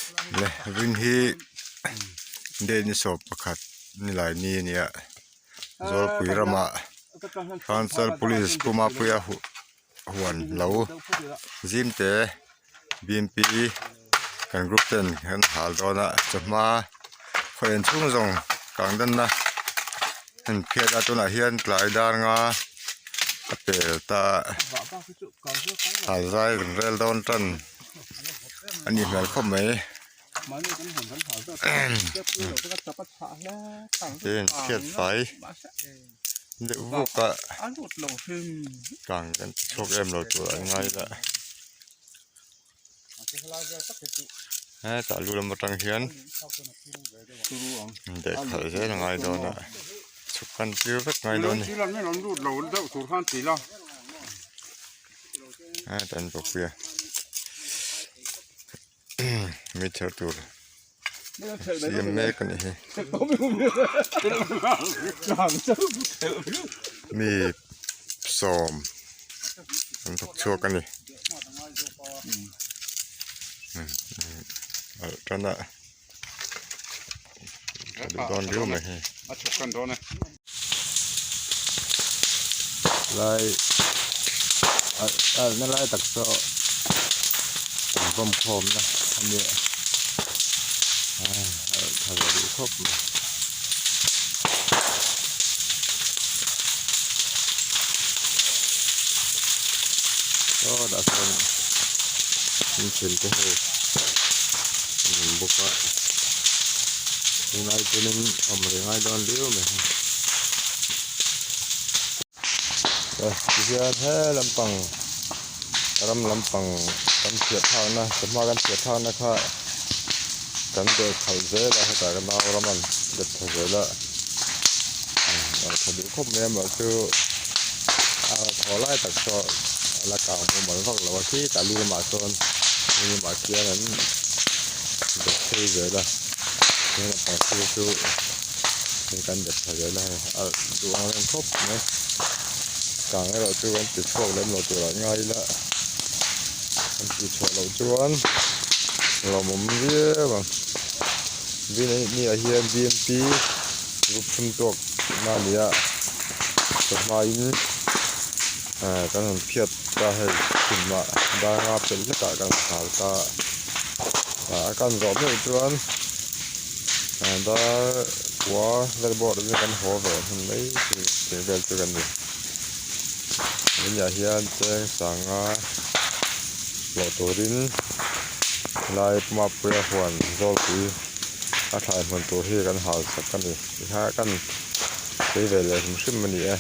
Le rin hi date ni sawm pakhat nilai ni a nia Zawlpui ramah Council Police Pu Mapuia huan lo zim te B M P kan group ten an hal dawn a chawhma khaw en chhung zawng kang danna an phiat a tunah hian tlai dar nga a pel ta a hal zai rawn rel dawn tan a nih hmel khawp mai tin chhiat fai deuh vuk a kang kan ti chhuak em lo tur an ngai la hetah lu lam atang hian deh khalh zel a ngai dawn a chhuk kan tir vek ngai dawn a ni hetah an bawkpui a mi ther tur siam mek a nih hi mi sawm an thawk chhuak a ni alh tan a a duh dawn riau mai hei lai alh na lai tak saw an vawm khawm na a nia alh tha ve duh khawp mai. Sawtah sawn inchhir te ho an awm bawk a tunlai chuanin awm reng ngai dawn viau mai hei tihian he lampang ram lampang kan chhiat thlakna chawhma kan chhiat thlakna kha kan deh khalh zel a hetah ka nau ram an dep thla zel a a tha duh khawp mai a mahse a thaw lai tak saw a la kang mumal vak lo a khitah lu lamah sawn lu lamah khian an dep phei zel a chuan a pangpar chu hei kan dep thla zel a hei a duh ang reng khawp mai kang erawh chu kan ti chhuak lem lo turah ngai ila kan tih chhuah loh chuan lawmawm viau ang ni ah hian B M P group thum tawk na a ni a chawhma in kan han phiat ta hei chhimah danga pelh hlek ah kan hal ta a kan zawh meuh chuan dar kua vel bawr chu kan haw ve hman mai tih vel chu kan ni tunah hian cheng sanga hlawh turin helai mapuia huan zawlpui a thlai hmun tur hi kan hal sak a ni tikha kan sawi ve leh hrim hrim a ni e.